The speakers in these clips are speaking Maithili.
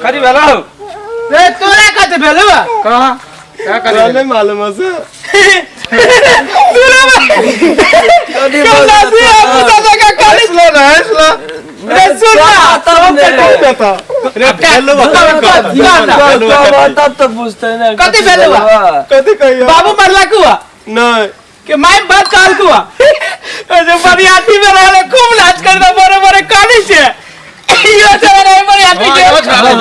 कथी भेलौ? रे तोरा कथी भेलौ? कहाँ कहाँ कथी तोरा भेलौ? नहीं मालूम है से। सुना हंसलो ना, हंसलो। रे सुन ना। तब के बेटा। रे भेलौ कथी? भेलौ कथी? तब तो पूछते ना। कथी भेलौ? कथी कहियो? बाबू मरला कुआ नहीं। के माय बात कहल कुआ जे बरियाती में रहले खूब नाच करता बड़े बड़े कानी छे इहो चला रहे बरियाती के। इहो चला रहे।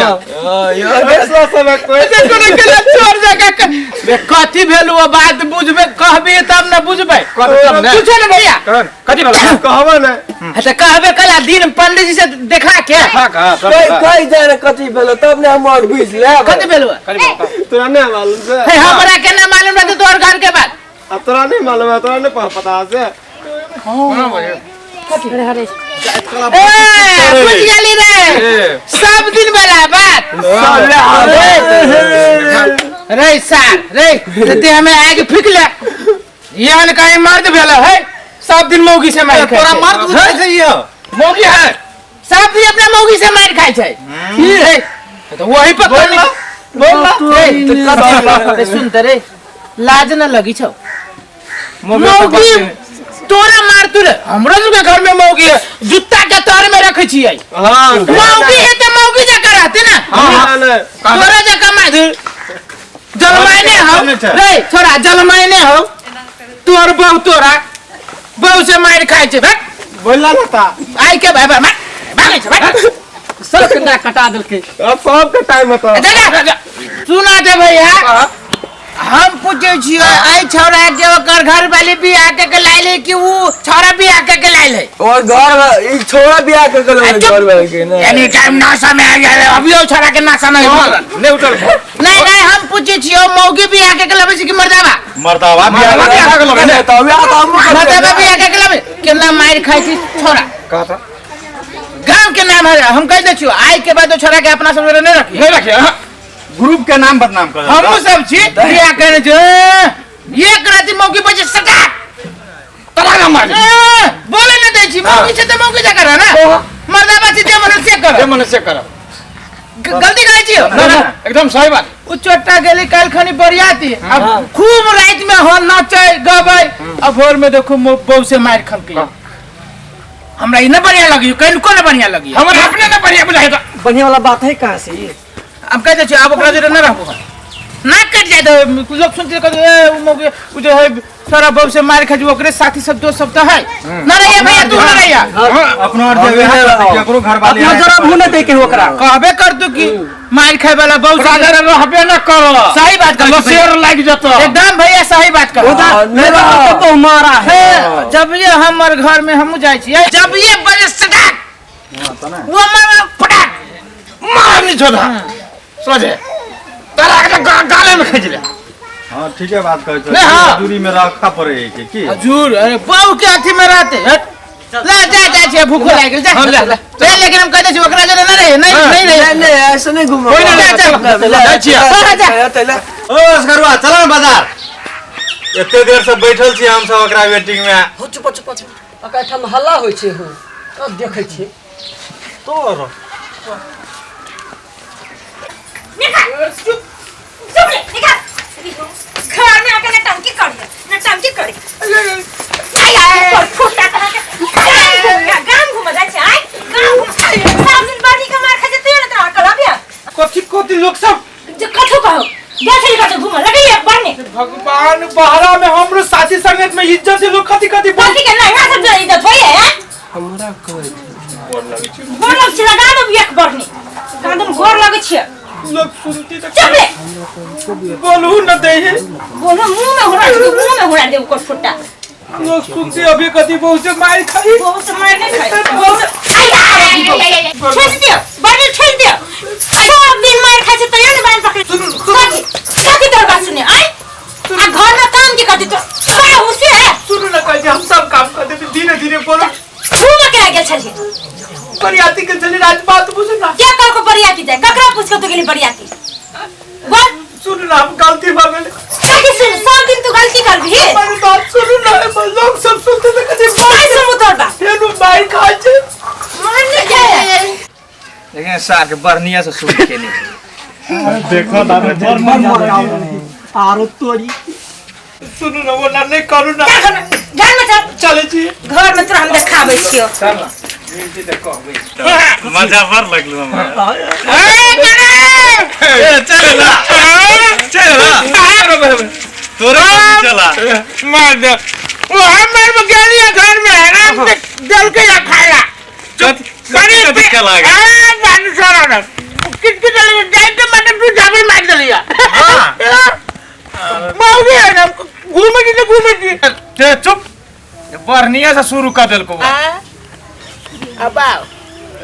हंसलो सब कोई। जे कोनो के ना छोड़ जका बे कथी भेल वो बात बुझबे कहबे तब ना बुझबे। कहबे तब ने। पूछो ना भैया। कौन? कथी भेलौ? कहबो नहीं। अच्छा कहबे कला दिन पंडित जी से देखा के। हाँ, कहाँ, सब कहि कहाँ। कहि जाए कथी भेलो तब ने हम और बुझ लेब। कथी भेल हुआ? कथी भेलौ? तोरा नहीं मालूम से। हे हमरा के ना मालूम रहते तोहर घर के बात। अब तोरा नहीं मालूम है, तोरा नहीं पता से। कोना बजे? ए बुझ गेली रे। ए, सब दिन वाला बात रे सार रे ते हमें आगे फेंक ले यान कहीं मर्द भेल है सब दिन मौगी से मार खाय तोरा छै। मर्द बुझाइ छै यौ। मौगी है। सब दिन अपना मौगी से मार खाय छै। हे, तो वही पर बोल ना। बोल ना। रे सुन त रे लाज न लगी छौ मौगी तो मौगी बच्चे। तोरा मारतू रे हमरो सबके घर में मौगी है जूता के तर में रखे छियै। हाँ। मौगी है तो मौगी जका रहते ना। हाँ, नहीं। तोरा जका माधुर जलमाइने हो नहीं छै। रे छोरा जलमाइने हो तोर बहु तोरा बहु से मार खाइ छै भाग। बोलला ना ता। आइ के भाई भाई भागै छै भाग। सब के नाक कटा देलकै। अब सबके टाइम होता। जा जा, जा। सुना दे भैया हम पूछे छियै आई छौड़ा के ओकर घर वाली बियाह के के लाइले कि ऊ छौड़ा बियाह के के लाइले? और घर में ई छोरा बियाह कर गेलो चुप। घर में के ना। एनी टाइम नाशा में आ जाए अभियो छौड़ा के नाशा नहीं भरल। नहीं उठल। नहीं नहीं हम पूछे छियै मौगी बियाह के के लाबै छै कि मर्दाबा? मर्दाबा बियाह के के लबे ने। तो बियाह तो हम मर्दाबा बियाह के के लाबै केना मार खाइ छै छौड़ा? कहता गांव के नाम है हम कह दै छियो आइ के बाद छोड़ा के अपना सब नहीं रखी। नहीं रखिए। हाँ। ग्रुप के नाम बदनाम कर। हमहूँ सब छी बियाह करने छी एक राति मौकी बचे सटा तोरा ना मार। ए, बोले न दै छी मौकी छै तऽ मौकी जकर है ना मर्दाबा छी जे मन से कर जे मन से कर। गलती करै छी ना ना एकदम सही बात। उ चोट्टा गेली काल्हि खनी बरियाती अब खूब राति में हो नाचै गबै अब भोर में देखो बहू से मार खलकै। हमरा ई न बढ़िया लगी कनिको न बढ़िया लगी। हमरा अपने न बढ़िया बुझाइ त। बढ़िया वाला बात है कहाँ से ये? हम कह दै छियै आब ओकरा जोरे न रहबो नाक कटि जाय तऽ लोक सुनते कहते ए उ मौगी उ जे है सारा बहू से मार खाइ छै ओकरे साथी सब दोस्त सब तऽ है न रहिया भैया तू न रहिया। अपनो आर जेबे है केकरो घर वाले अपना जरा भू न दे के ओकरा कहबे कर तू कि मार खाए वाला बहू से ओकरा रहबे न कर। सही बात कर लसेर लागि जतो। एकदम भैया सही बात कर। नहीं तो बहु मारा है। जब ये हमर घर में हमहू जाइ छियै जब ये बजे सटाक वो मार फटाक मार नहीं छोड़ा सोझे तोरा के गाले में खींच ले। हां ठीक है बात कहै नहीं, हाँ। छै दूरी में रखा पड़े है की हजूर अरे बहू के अथी में रहते हट ले जा जा छै भूखो लागि गेल जा। हम ले, ले। ले, लेकिन हम कह दै छी ओकरा जरे न रहे नहीं नहीं रहे। नहीं नहीं ऐसे नहीं घूमो। कोई नहीं, जा, जा। जाइ छियै। हाँ, जा। जा। ओ असगरुआ चल ना बाजार एते देर से बैठल छी हम सब ओकरा वेटिंग में। हो चुप चुप चुप ओकरा ठाम हल्ला होइ छै हो तब देखै छियै तोर निकाल चुप ले निकाल घर में आके नटंकी करी नटंकी करी आई आई पर फुटा करा के गाम घूम गाम घूम जाय छै आई गाम घूम सब दिन बाड़ी के मार खा जेते ना तोरा कला बिया कथी कथी लोग सब जे कथो कहो गेल छली कथो घूम लगैया बढ़ने भगवान बहरा में हमरो साथी संगत में इज्जत से लोग कथी कथी बोल कथी के नहीं ना सब इज्जत होइए हैं हमरा कहै छै गोर लग छै लगा दो एक बढ़ने कांदन गोर लगे छै लोग सुनती तो चुप ले बोलू न दे है बोलो मुंह में हुरा दे मुंह में हुरा दे ओकर फुट्टा लोग सुनती अभी कथी बहू से मार खाई बहुत से मार नहीं खाई बहुत आई आई आई छोड़ दियो बड़ी छोड़ दियो सब दिन मार खाई छै तैयो ने बाल पकड़ कथी कथी तोर बात सुने आई आ घर में काम के कथी तो का उसे है सुनू न कहै छै हम सब काम कर देबे धीरे धीरे बोलो। घूम के आ गेल छली बरियाती के चली राज बात बुझू ना के कहको बरियाती जाय ककरा पूछ के तू गेली बरियाती बोल। सुनू ना हम गलती भऽ गेल। कथी सुन सब दिन तू गलती करबी हमर बात सुनू ना लोग सब सुनते तऽ कथी काय सुनबू तोर बात फेर मार खाइ छै मार नहीं खाय देखिए सार के बढ़िया से शुरू केने। देखो दादा बड़ मरकाओ आरो तोरी। सुनू ना वो ना नहीं करू ना। जा घर में, घर में चल। चले छी। घर में तोरा हम देखाबै छियो। चल ना। मिलती तऽ कहबै। मजा बड़ लगलो हमरा। ए चले। ए चल ना, चल ना, तोरे चला मार दे। वो हम मार में गेलिए घर में आराम से दल के या खाला। कथी कथी खेला गे? आ बानू सारा ना। किट किट जाय के माने तू जाबे मार देलिया। हां। मौगी है ना घूमे जी घूमे जी। ते चुप। बढ़िया से शुरू कर देलको। अब आओ।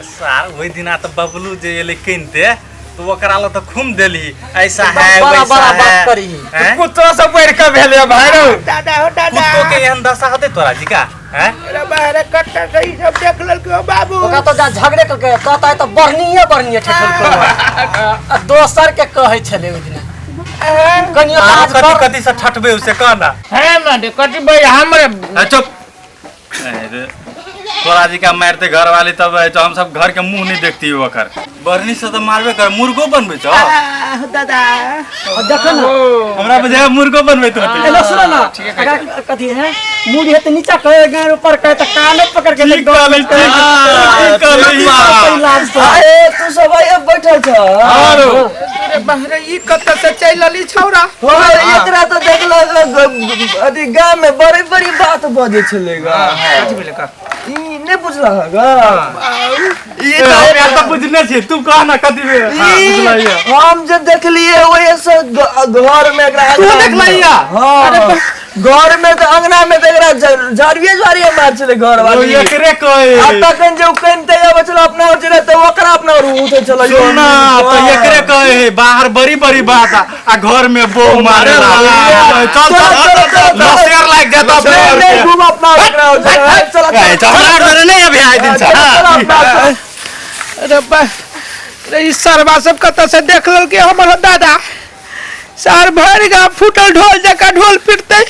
सार ओहि दिना तऽ बबलू जे एलै किनते तो ओकरा लग तऽ खूम देली ऐसा है बड़ा वैसा बड़ा बात है। करी। हैं? कुत्तो सब बढ़ि के भेलै भाई रौ। दादा हो दादा। कुत्तो के एहन दशा होतै तोरा जी का? हैं? अरे बाहर कट्टा से ई सब देख लेलको बाबू। ओकरा तो जा झगड़े करके कहता है तो बढ़निए बढ़निए ठेठल को आ दोसर के कहै छलै ओहि दिना कनियो आरो काज कथी कर। कथी से ठटबे उसे कह ना। है माने कथी भाई हमरे। ए, चुप। अरे, तोरा जी का मारते घर वाली तब तो हम सब घर के मुंह नहीं देखती ओकर। बढ़नी से तो मारबे कर मुर्गो बनबे छौ। दादा देखो ना हमरा बुझाय मुर्गो बनबे तो होतै। एलो सुनो ना अगर कथी है मुड़ी है तो नीचा कहे गार ऊपर कहे तो कान पकड़ के ठीक कहलै, ठीक कहलै। अरे तू सब आइ बैठल छ। आरो अरे बाहर ई कत से चल अली छौरा। हाँ, एकरा तो देखला अथी गाँव में बड़ी बड़ी बात बजै छलै गा। कथी भेलै का? ई नहि बुझलह गा। ई ए, हमरा तऽ बुझने छी तू कह ना कथी भेल। हां बुझलहिया। हम जे देखलिए ओहि से घर में एकरा तू देखलहिया? हां घर में तो अंगना में तो एकरा झाड़िए झाड़िए मार छलै घर ओ वाली। एकरे कहे। आ तखन जे ओ कनिते अबै छलै अपना और छलै तऽ ओकरा अपना और उठै छलै। सुन ना तो एकरे कहे है बाहर बड़ी बड़ी बात आ घर में बो मारे ला। चल चल चल, लसेर लाग जाता नहीं नहीं घूम अपना और एकरा और छलै। चल ए, चल हमरा डरे नहीं अभी आइ दिन से। चल हाँ। अपना और। अरे बा अरे ई सरवा सब कत से देख लेलकै हमर दादा। सार भरि गाँव फूटल ढोल जकाँ ढोल पिटतै।